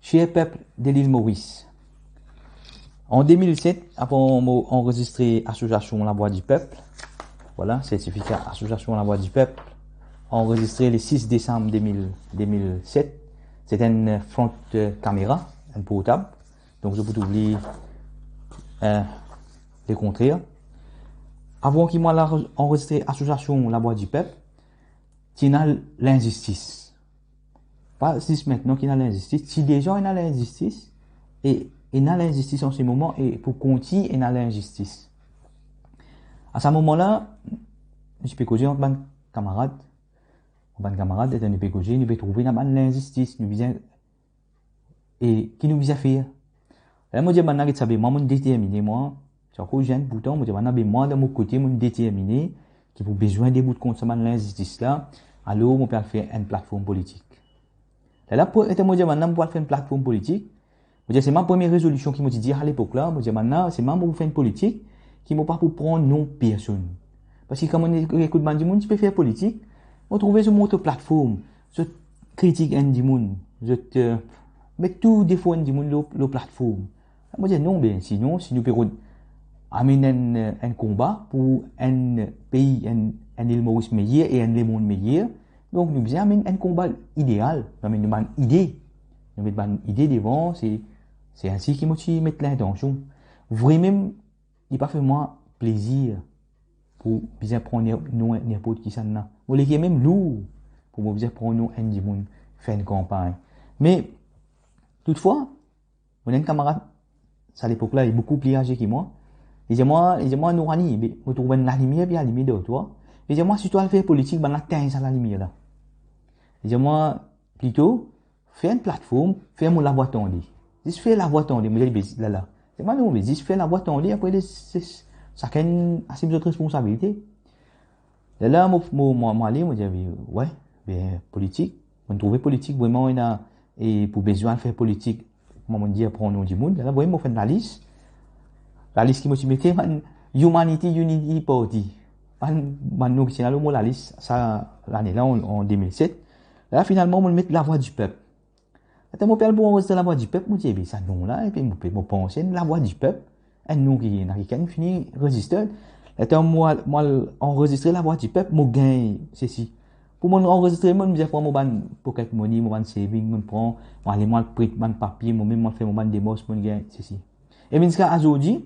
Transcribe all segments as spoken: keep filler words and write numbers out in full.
Cher peuple de l'île Maurice, en deux mille sept, avan mo anrezistre Association La Voix du Peuple, vwala, sertifika Association La Voix du Peuple, anrezistre le six décembre deux mille, deux mille sept. Se enn front, euh, kamera, enn portab. Donk, zot pou trouv li, euh, le contraire. Avan ki mo al anrezistre Association La Voix du Peuple, ti ena linzistis. Pa zis aster ki ena linzistis, ti deza ena linzistis, e ena linzistis an se moman, e pou kontign ena linzistis. A sa moman la, mo ti pe koze avek bann kamarad, bann kamarad, e nou pe koze, nou pe trouve ena bann linzistis, nou bizin, e ki nou bizin fer? E mo dir bann la, get sa be, mwa, mo determine, mwa, ti ankor zenn, pourtan, mo dir bann la, be mwa, dan mo kote, mo determine ki pou bizin debout kont sa bann linzistis la, alor mo pe al fer enn platform politik. Lerla, pou, eta mo dir bann la, mo pou al fer enn platform politik. Mo dir, se mo premie rezolision ki mo ti dir alepok la, mo dir bann la, se mo pou fer enn politik ki mo pa pou pran nom personn. Parski kan mo ekout bann dimoun ti pe fer politik, mo trouve zot mont lor platform, zot kritik enn dimoun, zot, euh, met tou defo enn dimoun lor, lor platform. Mo dir non, be sinon, si nou pe rod amenn enn, enn konba pou enn pei, enn, enn Lil Moris meyer e enn lemond meyer, donk nou bizin amenn enn konba ideal, nou amenn nou bann ide, nou met bann ide devan, se, se ainsi ki mo ti met lintansion. Vremem, li pa fer mwa plezir pou bizin pran ner-, nom ninport kisannla. Mo leker mem lour pou mo bizin pran nom enn dimoun fer enn kanpagn. Me, toutfwa, mo ena enn kamarad, sa lepok la, li boukou pli aze ki mwa. Li dir mwa, li dir mwa, Nourani, be, mo trouv enn lalimier pe alime dan twa. Li dir mwa, si to al fer politik, bann la tegn sa lalimier la. Li dir mwa, plito, fer enn platform, fer mo lavwa tande. Zis fer lavwa tande, mo dir li, be, lala. Li dir mwa non, be zis fer lavwa tande, apre, les, les, sakenn asim zot responsabilite. Lerla, mo, mo, mo, mo ale, mo dir, be, we, be, politik. Mo trouve politik, vreman, ena, e pou bizin al fer politik, kouma mo dir, pran nom dimoun. Lerla, mo fer enn lalis. Lalis ki mo ti mete, bann Humanity Unity Party. Bann, bann nom ki ti ena lor mo lalis, sa, lane la, an, an deux mille sept. Lerla, finalman, mo met La Voix du Peuple. Ata mo pe al pou anrezistre La Voix du Peuple, mo dir, be, sa nom la, epi mo pe, mo panse, La Voix du Peuple, enn nom ki ena kikenn fini rezistre. Ata mo al, mo al anrezistre La Voix du Peuple, mo gagn sesi. Pou mo anrezistre, mo bizin pran mo bann pocket money, mo bann saving, mo pran, mo ale, mo al pret bann papie, mo mem mo al fer mo bann demars, mo gagn sesi. E vinn ziska azordi,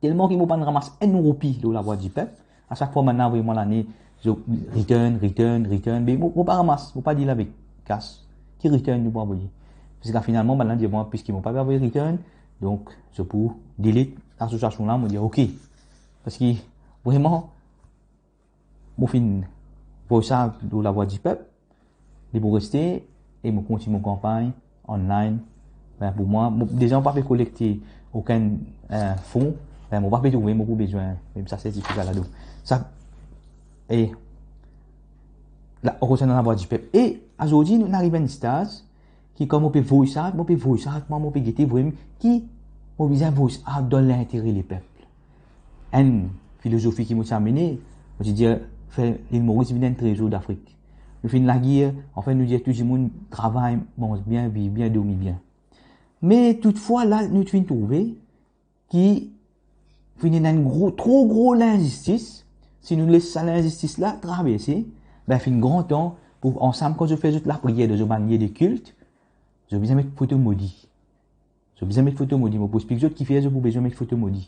telman ki mo pa'nn ramas enn roupi lor La Voix du Peuple, a sak fwa bann la avoy mwa lane, zot return, return, return, me mo, mo pa ramas, mo pa deal avek kas. Ki return nou pou avoye? Ziska finalman, bann la dir mwa, piski mo pa pe avoy return, donk, zot pou delete lasosiasion la, mo dir, ok. Parski, vreman, mo finn voy sa lor La Voix du Peuple, li pou reste, e mo kontign mo kanpagn online. Ben, pou mwa, mo, deza mo pa pe kolekte okenn, eh, fon, ben, mo pa pe trouve mo pou bizin mem sa sertifika la. Donk, sa, e, la, konsern La Voix du Peuple. E, azordi, nou ariv enn staz, ki kan mo pe voy sa, mo pe voy sa, mwa, mo pe gete vremem ki mo bizin voy sa dan lintere lepep. Enn filozofi ki mo ti amene, mo ti dir, fer Lil Moris vinn enn trezor Dafrik. Nou finn lager, anfin, nou dir tou dimoun travay, manz bien, viv bien, dormi bien. Me toutfwa, la, nou ti finn trouve ki finn ena enn gro, tro gro linzistis. Si nou les sa linzistis la traverse, ben, finn gran tan pou ansam, kan zot fer zot lapriyer dan zot bann lie de kilt, zot bizin met foto modi. Zot bizin met foto modi. Mo pou explik zot kifer zot pou bizin met foto modi.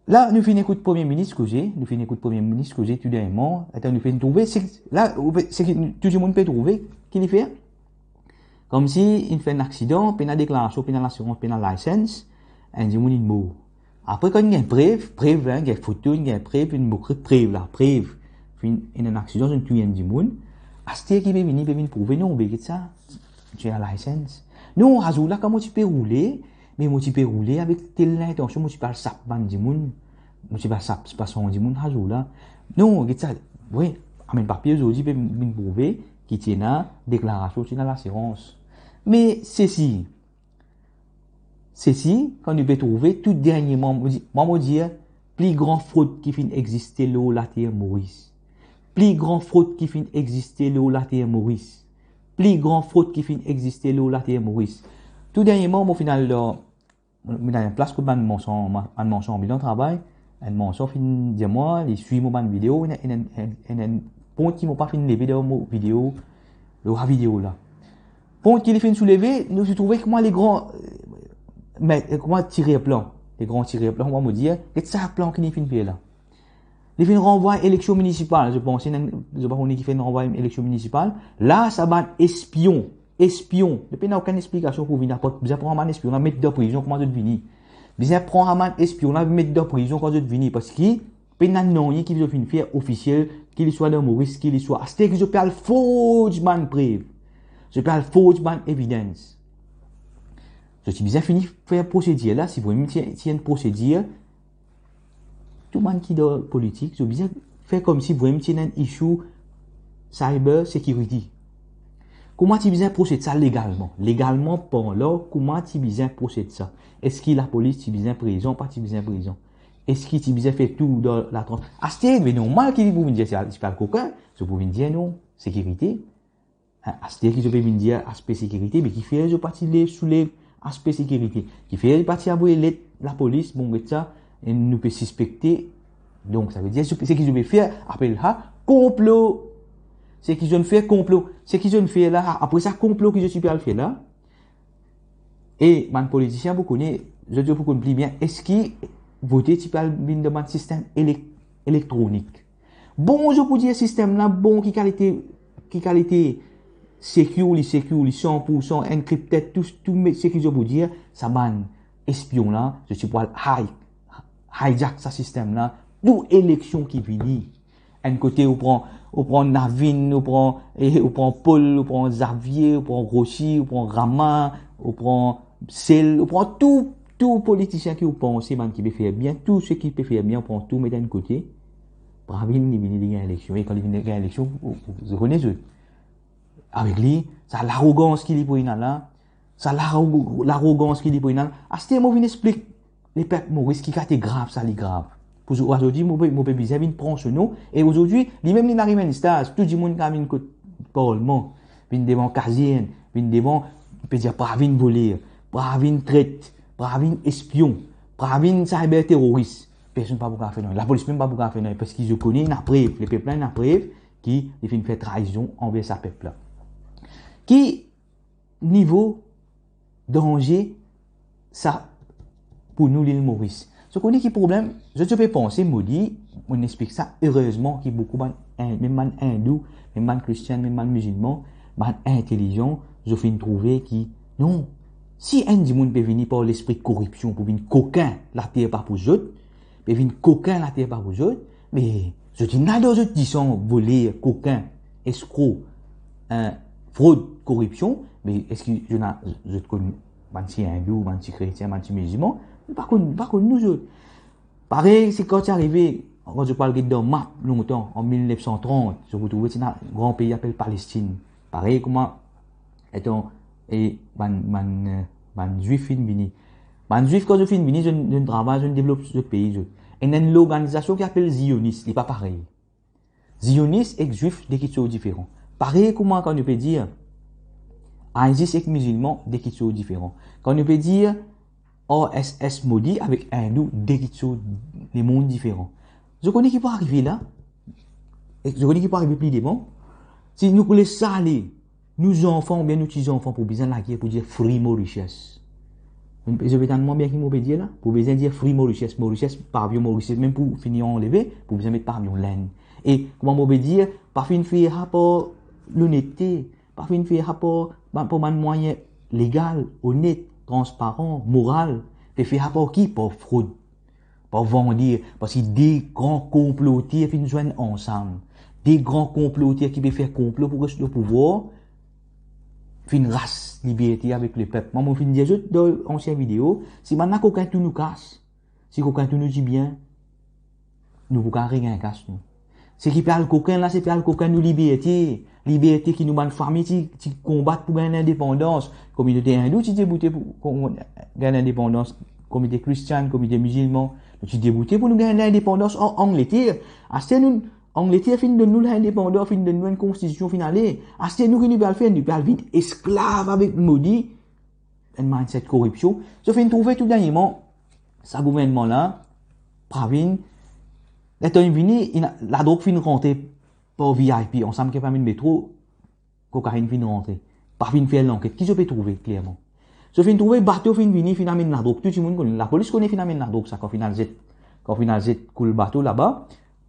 La, nou finn ekout Premie Minis koze, nou finn ekout Premie Minis koze tou dernieman, atann, nou finn trouve, se, la, ou pe, seki tou dimoun pe trouve, ki li fer? Koumsi inn fer enn aksidan, pena deklarasion, pena lasirans, pena license, enn dimoun inn mor. Apre, kan inn gagn prev, prev la, inn gagn foto, inn gagn prev, inn montre prev la, prev. Finn ena enn aksidan, zot inn touy enn dimoun. Aster ki pe vini, pe vinn prouve, non, be get sa, ti ena license. Non, azour la, kan mo ti pe roule, me mo ti pe roule avek tel lintansion, mo ti pe al sap bann dimoun, mo ti pe al sap, sap san dimoun azour la. Non, get sa, wi, amenn papie zordi pe vinn prouve ki ti ena deklarasion, ti ena lasirans. Me sesi, sesi, kan nou pe trouve, tou dernieman, mo di, mwa mo dir, pli gran frod ki finn existe lor later Moris. Pli gran frod ki finn existe lor later Moris. pli gran frod ki finn existe lor later Moris. Tou dernieman, mo finn al dan, mo dan enn plas kot bann marsan, bann marsan anbilan travay, enn marsan finn dir mwa, li swiv mo bann video, enn, enn, enn, enn, enn pont ki mo pa finn leve dan mo video, lor sa video la. Pont ki li finn souleve, nou ti trouve kouma le gran, me, kouma tirer plan, le gran tirer plan, kouma mo dir, get sa plan ki li finn fer la. Li finn ranvway eleksion minisipal, zot panse, zot pa kone ki finn ranvway eleksion minisipal. La, sa bann espion, espion, zot pena okenn explikasion pou vinn aport, bizin pran bann espion la, met dan prizon, kouma zot vini. Bizin pran sa bann espion la, met dan prizon kan zot vini, parski pena nanye ki zot finn fer ofisiel, ki li swa dan Moris, ki li swa aster ki zot pe al forge bann prev, zot pe al forge bann evidence. Zot ti bizin fini fer prosedir la, si vremem ti, ti enn prosedir, tou bann ki dan politik, zot bizin fer koumsi vremem ti ena enn issue cyber security. Kouma ti bizin prosed sa legalman? Legalman parlan, kouma ti bizin prosed sa? Eski lapolis ti bizin prezan, pa ti bizin prezan? Eski ti bizin fer tou dan latrans? Aster, me normal ki pou vinn dir, si al, si al kokin, zot pou vinn dir non, sekirite. Aster ki zot pe vinn dir aspe sekirite, me kifer zot pa ti le souleve aspe sekirite? Kifer zot pa ti avoy let lapolis, bon, get sa, e nou pe sispekte. Donk, savedir, seki zot pe fer, apel sa konplo. Seki zot fer konplo. Seki zot fer la, apre sa, konplo ki zot ti pe al fer la. E bann politisien pou kone, zot, zot pou konn pli bien, eski vote ti pe al vinn dan bann sistem elek-, elektronik? Bon, zot pou dir sistem la, bon, ki kalite, ki kalite secure li, secure li san pou san encrypted, tou, tou me-, seki zot pou dir, sa bann espion la, zot ti pou al hi-, hijack sa sistem la, tou eleksion ki vini. Enn kote ou pran, ou pran Navin, ou pran, e, ou pran Paul, ou pran Xavier, ou pran Rossy, ou pran Rama, ou pran Sel, ou pran tou, tou politisien ki ou panse, bann ki pe fer bien, tou seki pe fer bien, ou pran tou, met enn kote. Bravin, li vini, li gagn eleksion. E kan li vini gagn eleksion, ou, ou, zot kone zot. Avek li, sa larogans ki li pou ena la, sa laro-, larogans ki li pou ena la. Aster mo vinn explik lepep Moris ki kalite grav sa li grav. Pou zot, azordi, mo pe, mo pe bizin vinn pran so non. E azordi, limem li arive enn staz, tou dimoun kapav vinn kot parlman, vinn devan kazern, vinn devan, pe dir, Bravin voler, Bravin tret, Bravin espion, Bravin cyber teroris. Personn pa pou kapav fer nanye. Lapolis mem pa pou kapav fer nanye, parski zot kone ena prev, lepep la ena prev ki li finn fer traizon anver sa pep la. Ki nivo danze sa pou nou Lil Moris? Zot kone ki problem? Zot, zot pe panse, mo dir, mo explik sa, erezman ki boukou bann In-, mem bann Indou, mem bann Kristian, mem bann Mizilman, bann intelizan, zot finn trouve ki, non, si enn dimoun pe vini par lespri koripsion pou vinn kokin later pa pou zot, pe vinn kokin later pa pou zot, me zot inn adan zot disan, voler, kokin, eskro, in, frod, koripsion, me eski zot ena, zot konn bann ti Indou, bann ti Kretien, bann ti Mizilman? Pa konn, pa konn nou zot. Parey, se kan ti arive, kan zot pou al get dan map lontan, an mil nef san trant, zot pou trouve ti ena gran pei apel Palestin. Parey kouma, etan, e bann, bann, eh, bann Zwif finn vini. Bann Zwif, kan zot finn vini, zot, zot travay, zot devlop zot pei, zot. Ena enn lorganizasion ki apel Zionis, li pa parey. Zionis ek Zwif, de kiksoz diferan. Parey kouma kan nou pe dir ISIS ek Mizilman, de kiksoz diferan. Kan nou pe dir R S S Modi avek Indou, de kiksoz, de mond diferan. Zot kone ki pou arive la? E zot kone ki pou arive pli devan? Si nou pou les sa ale, nou zanfan oubien nou ti zanfan pou bizin lager pou dir Free Mauritius. Zot pe tann mwa bien ki mo pe dir la? Pou bizin dir Free Mauritius, Mauritius, pavion Mauritius, mem pou fini anleve, pou bizin met pavion Lenn. E kouma mo pe dir, pa finn fer sa par lonetete, pa finn fer sa par, par bann mwayin legal, onet, transparan, moral, pe fer sa par ki? Par frod. Pa vandir, parski de gran konploter finn zwenn ansam. De gran konploter ki pe fer konplo pou res lor pouvwar, finn ras liberte avek lepep. Mwa, mo finn dir zot dan ansien video, si bannla kokin tou nou kas, si kokin tou nou dibien, nou pou kapav regagn kas nou. Seki pe al kokin la, se pe al kokin nou liberte. Liberte ki nou bann fami ti, ti konbat pou gagn lindepandans. Kominote Indou ti deboute pou, pou gagn lindepandans. Kominote Kristian, kominote Mizilman, nou ti deboute pou nou gagn lindepandans an Angleter. Aster nou, Angleter finn donn nou lindepandans, finn donn nou enn konstitision, finn ale. Aster nou ki nou pe al fer, nou pe al vinn esklav avek Modi, enn mindset koripsion. So finn trouve tou derniereman, sa gouvernman la, Pravin, letan li vini, inn, ladrog finn rantre par V I P, ansam ki pa mem metro, kokainn finn rantre. Pa finn fer lanket. Ki zot pe trouve klerman? Zot finn trouve bato finn vini, finn amenn ladrog. Tou dimoun kone, lapolis kone finn amenn ladrog sa, kan finn al zet, kan finn al zet koul bato laba.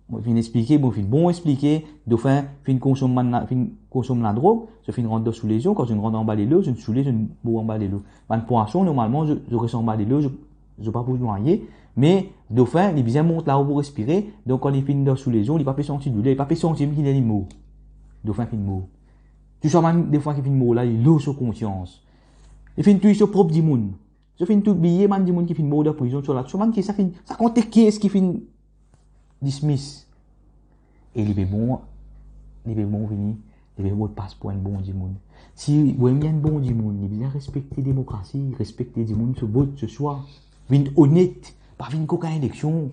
Mo finn explike, mo finn bon explike, dofin finn konsom bann la, finn konsom ladrog, zot finn rant dan sou lezon, kan zot rant anba lelo, zot soule, zot mour anba lelo. Bann pwason, normalman, zot, zot res anba lelo, zot, zot pa pou nwaye, me dofin, li bizin mont lao pou respire, donk kan li finn dan sou lezon, li pa pe santi douler, li pa pe santi mem ki ler li mour. Dofin finn mour. Tou sa bann dofin ki finn mour la, li lour so konsians. Li finn touy so prop dimoun. Zot finn tou bliye bann dimoun ki finn mour dan prizon, so la, so bann ki sa finn, sa kante kes ki finn dismiss. E li pe bon, li pe bon vini, li pe bon pas pou enn bon dimoun. Si ou enn bon dimoun, li bizin respekte demokrasi, respekte dimoun so vot, so swa. Vinn onet, pa vinn kokin eleksion.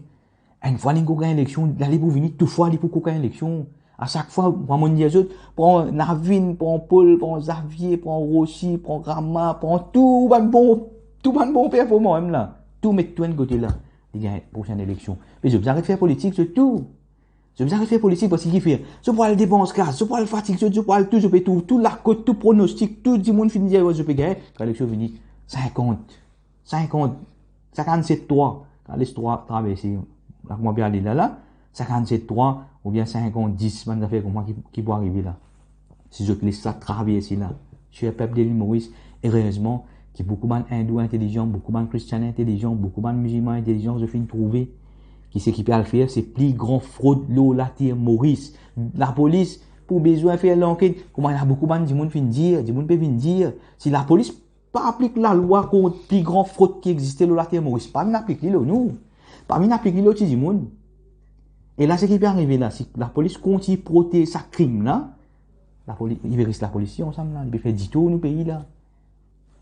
Enn fwa li gagn eleksion, la li pou vini, tou fwa li pou gagn eleksion. A sak fwa, mwa monn dir zot, pran Navin, pran Paul, pran Xavier, pran Rossy, pran Rama, pran tou bann bon, tou bann bon performan mem la. Tou met tou enn kote la, li gagn prosenn eleksion. Me zot bizin aret fer politik, zot tou. Zot bizin aret fer politik, parski ki fer? Zot pou al depans kas, zot pou al fatig zot, zot pou al tou, zot pe trouv tou lakot, tou pronostik, tou dimoun finn dir, zot pe gagn, kan eleksion vini, sinkant. Sinkant, sinkant-set trwa, kan les trwa traverse, la kouma pe ale la la, sinkant-set trwa oubien sinkant dis, bann zafer kouma ki, ki pou arive la. Si zot les sa traverse la, ser pep de Lil Moris, erezman ki boukou bann Indou intelizian, boukou bann Kristian intelizian, boukou bann mizilman intelizian, zot finn trouve ki seki pe al fer, se pli gran frod lor later Moris. Lapolis pou bizin fer lanket, kouma ena boukou bann dimoun finn dir, dimoun pe vinn dir, si lapolis pa aplik lalwa kont pli gran frod ki existe lor later Moris, pa vinn aplik li lor nou. Pa vinn aplik li lor ti dimoun. E la, seki pe arive la, si lapolis kontign protez sa krim la, lapolis, li pe res lapolis ansam la, li pe fer ditour nou pei la.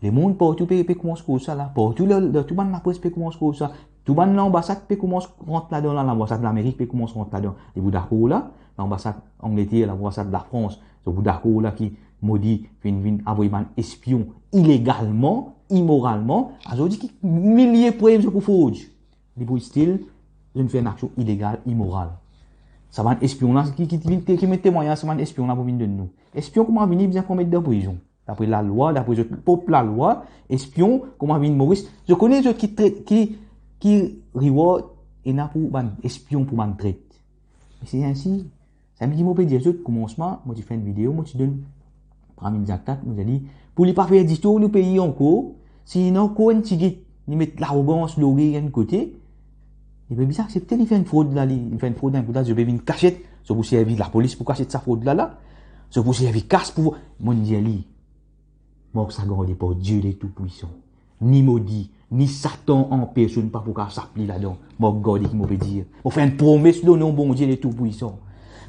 Lemond partou pe, pe koumans koz sa la, partou la, la, tou bann lapres pe koumans koz sa. Tou bann lanbasad pe koumans rant ladan la, lanbasad Lamerik pe koumans rant ladan. Li pou dakor la, lanbasad Angleter, lanbasad Lafrans, zot pou dakor la ki Modi finn vinn avoy bann espion ilegalman, imoralman, azordi ki milie prev zot pou forge. Li pou still, zot fer enn aksion ilegal, imoral. Sa bann espion la, ki, ki, ki, ki met temwagnaz, sa bann espion la pou vinn donn nou. Espion kouma vini, bizin pou met dan prizon. Dapre lalwa, dapre zot prop lalwa, espion kouma vinn Moris. Zot kone zot ki tret, ki, ki reward ena pou bann espion, pou bann tret. Me se ensi. Samem ki mo pe dir zot, koumansman, mo ti fer enn video, mo ti donn Pravin Jakhtat, mo dir li, pou li pa fer ditour nou pei ankor, si ena ankor enn tigit, li met larogans lor li enn kote, li pe bizin aksepte li fer enn frod la, li, li fer enn frod enn kote la, zot pe vinn kasiet, zot pou servi lapolis pou kasiet sa frod la la, zot pou servi kas pou, monn dir li, Mark sa garde par Die le Tout-Puissant. Ni Modi, ni Satan an personn pa pou kav sap li ladan. Mark garde ki mo pe dir. Mo fer enn promes lor non Bondie le Tout-Puissant.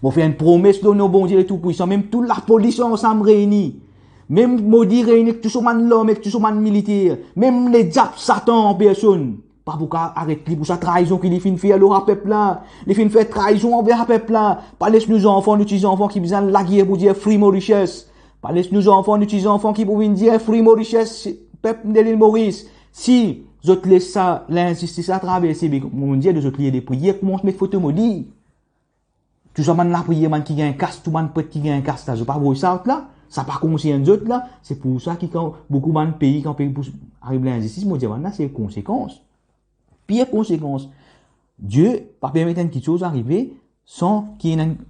Mo fer enn promes lor non Bondie le Tout-Puissant. Mem tou lapolis ansam reini. Mem Modi reini ek tou so bann larme, ek tou so bann militer. Mem lediab Satan an personn pa pou kav aret li pou sa traizon ki li finn fer lor sa pep la. Li finn fer traizon anver sa pep la. Pa les nou zanfan, nou ti zanfan ki bizin lager pou dir Free Mauritius. Pa les nou zanfan, nou ti zanfan ki pou vinn dir Free Mauritius, pep de Lil Moris. Si zot les sa linzistis la traverse, be, mo dir, zot lilie de priyer koumans met foto Modi. Tou sa bann lapriyer, bann ki gagn kas, tou bann pret ki gagn kas la, zot pa voy sa out la, sa pa konsern zot la. Se pou sa ki kan boukou bann pei, kan pei pou ariv linzistis, mo dir, bann la se konsekans. Pir konsekans. Die pa permet enn kiksoz arive san ki ena enn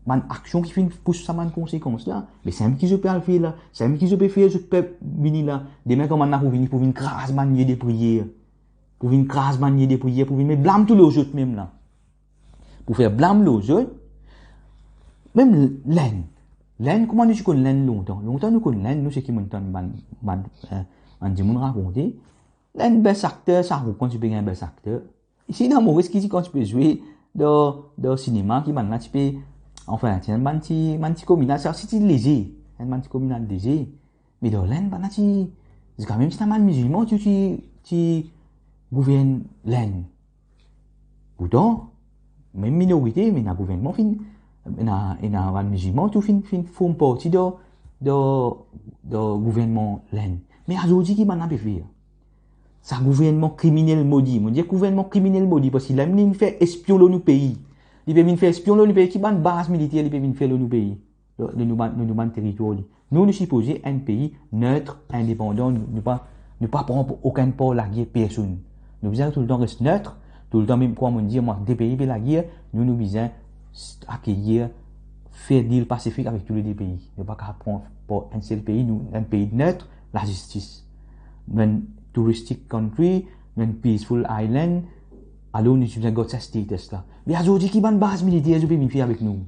bann aksion ki finn pous sa bann konsekans la. Me samem ki zot pe al fer la, samem ki zot pe fer zot pep vini la, demin kan bann la pou vini, pou vinn kraz bann lie de priyer, pou vinn kraz bann lie de priyer, pou vinn met blam tou lor zot mem la. Pou fer blam lor zot, mem Lenn. Lenn, kouma nou ti konn Lenn lontan? Lontan nou konn Lenn, nou seki monn tann bann, bann, eh, bann dimoun rakonte. Lenn best actor, Shah Rukh Khan ti pe gagn best actor. Isi dan Moris ki ti kan ti pe zwe dan, dan sinema, ki bann la ti pe, anfin, ti enn bann ti, bann ti kominal, sa osi ti leze, enn bann ti kominal leze. Me dan Lenn, bann la ti, ziska mem si ena bann mizilman ti, ti, ti gouvern Lenn. Pourtan, mem minorite, me ena gouvernman finn ena, ena bann mizilman tou finn, finn form parti dan, dan, dan gouvernman Lenn. Me azordi ki bann la pe fer? Sa gouvernman kriminel modi, mo dir gouvernman kriminel modi, parski li vinn fer espion lor nou pei. Li pe vinn fer espion lor nou pei, ki bann baz militer li pe vinn fer lor nou pei, lor, lor nou bann, lor nou bann teritwar li. Nou, nou sipoze enn pei net, indepandan, nou, nou pa, nou pa pran okenn par lager personn. Nou bizin toultan res net, toultan mem, kouma mo dir, mwa, de pei pe lager, nou, nou bizin s-, akeyir, fer deal pasifik avek toule de pei. Nou pa kapav pran par enn sel pei, nou, enn pei net, lazistis. Nou enn touristic country, nou enn peaceful island, alor nou bizin gard sa status la. Me azordi ki bann baz militer zot pe vinn fer avek nou?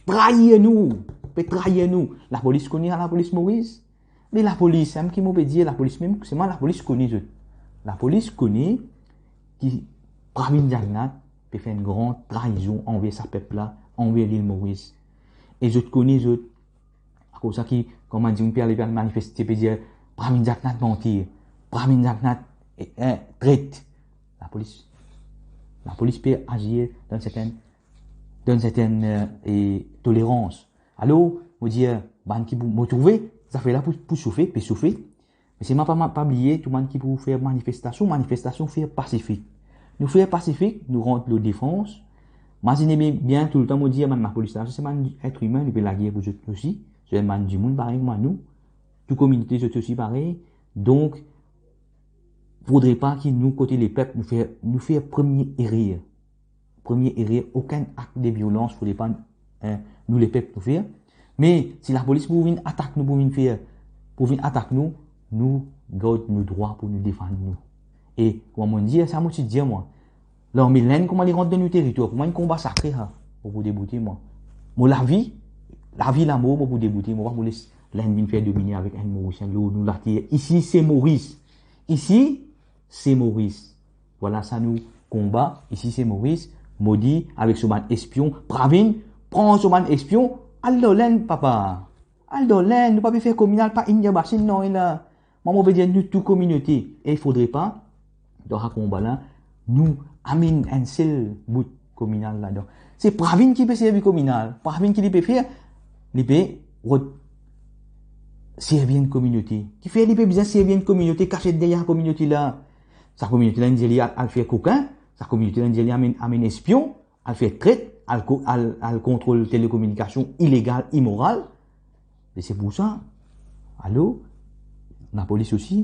Trair nou, pe trair nou. Lapolis kone sa lapolis Moris? Me lapolis, sa ki mo pe dir, lapolis mem, selman lapolis kone zot. Lapolis kone ki Pravin Jagannath pe fer enn gran traizon anver sa pep la, anver Lil Moris. E zot kone zot, akoz sa ki, kouma dimoun pe ale, pe al manifeste, pe dir, Pravin Jagannath mantir, Pravin Jagannath, eh, eh, tret. Lapolis, lapolis pe azir dan sertin, dan sertin, eh, e tolerans. Alor, mo dir, bann ki pou, mo trouve zafer la pou, pou sofe, pe sofe. Me selman pa, pa bliye, tou bann ki pou fer manifestasion, manifestasion fer pasifik. Nou fer pasifik, nou rant lor defans. Mazine bien, bien, toultan mo dir, bann lapolis la, se bann et imin, nou pe lager pou zot osi. Se bann dimoun parey kouma nou. Tou kominote, zot osi parey. Donk, fodre pa ki nou, kote lepep, nou fer, nou fer premie erer. Premie erer, okenn akt de violans, fodre pa, eh, nou lepep nou fer. Me si lapolis pou vinn atak nou, pou vinn fer, pou vinn atak nou, nou gard nou drwa pou nou defann nou. E kouma mo dir, sa mo ti dir mwa, larme Lenn kouma li rant dan nou teritwar, kouma enn konba sakre sa, mo pou deboute mwa. Mo lavi, lavi lamor, mo pou deboute, mo pa pou les Lenn vinn fer domine avek enn Morisien lor nou later. Isi se Moris. Isi se Moris. Vwala sa nou konba, isi se Moris, modi avek so bann espion, Pravin, pran so bann espion, al dan Lenn, papa. Al dan Lenn, nou pa pe fer kominal, pa inn dan basin, non, ena. Mwa, mo pe dir nou tou kominote, e fodre pa, dan sa konba la, nou amenn enn sel bout kominal ladan. Se Pravin ki pe servi kominal, Pravin ki li pe fer, li pe rod servi enn kominote. Kifer li pe bizin servi enn kominote, kasiet deryer kominote la? Sa kominote la inn dir li al, al fer kokin, sa kominote la inn dir li amenn, amenn espion, al fer tret, al ko-, al, al kontrol telekominikasion ilegal, imoral. Me se pou sa, alor, lapolis osi,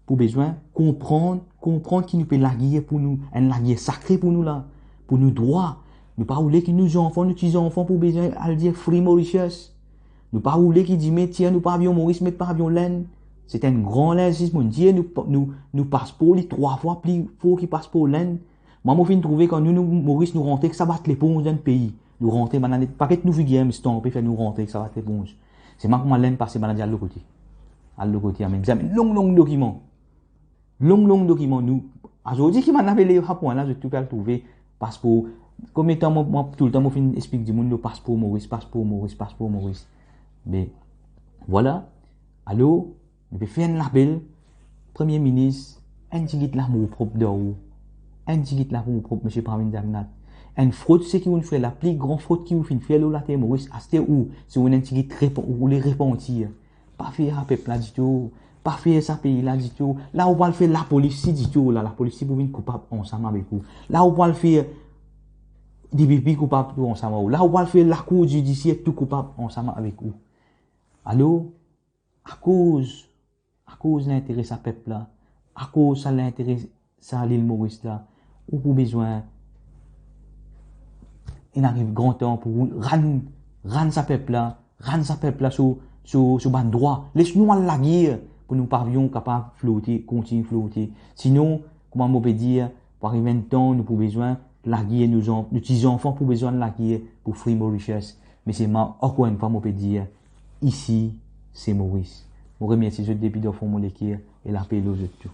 pou bizin konpran, konpran ki nou pe lager pou nou, enn lager sakre pou nou la, pou nou drwa. Nou pa oule ki nou zanfan, nou ti zanfan pou bizin al dir Free Mauritius. Nou pa oule ki dime tir nou pavion Moris, met pavion Lenn. Se enn gran linzistis, mo dir, nou, nou, nou paspor li trwa fwa pli for ki paspor Lenn. Mwa, mo finn trouve kan nou, nou, Moris, nou rantre ek savat leponz dan pei. Nou rantre, bann la, paket nou figir, me stanpe fer nou rantre ek savat leponz. Selman kouma Lenn pase, bann la dir al lot kote. Al lot kote, amenn, bizin amenn long, long dokiman. Long, long dokiman, nou. Azordi ki bann la pe lev sa pwin la, zot tou pe al trouve paspor. Konbien tan mo, mo, toultan mo finn explik dimoun lor paspor Moris, paspor Moris, paspor Moris. Me, vwala. Alor, nou pe fer enn lapel, Premie Minis, enn tigit lamour prop dan ou. Enn tigit lamour prop, Misie Pravin Jagannath. Enn frot seki ou'nn fer, lapli gran frot ki ou finn fer lor later Moris, aster ou, si ou ena enn tigit repan-, ou le repantir. Pa fer sa pep la ditou, pa fer sa pei la ditou. La ou pou al fer lapolis ditou, la, lapolis pou vinn koupab ansam avek ou. La ou pou al fer D P P koupab tou ansam avek ou. La ou pou al fer lakour zidisier tou koupab ansam avek ou. Alor, akoz, akoz lintere sa pep la, akoz sa lintere sa Lil Moris la, ou pou bizin, inn ariv gran tan pou ou rann, rann sa pep la, rann sa pep la so, so, so bann drwa. Les nou al lager pou nou pavion kapav flote, kontign flote. Sinon, kouma mo pe dir, pou ariv enn tan, nou pou bizin lager nou zan-, nou ti zanfan pou bizin lager pou Free Mauritius. Me selman, ankor enn fwa, mo pe dir, isi, se Moris. Mo remersi zot depi dan fon mo leker e lape lor zot tou.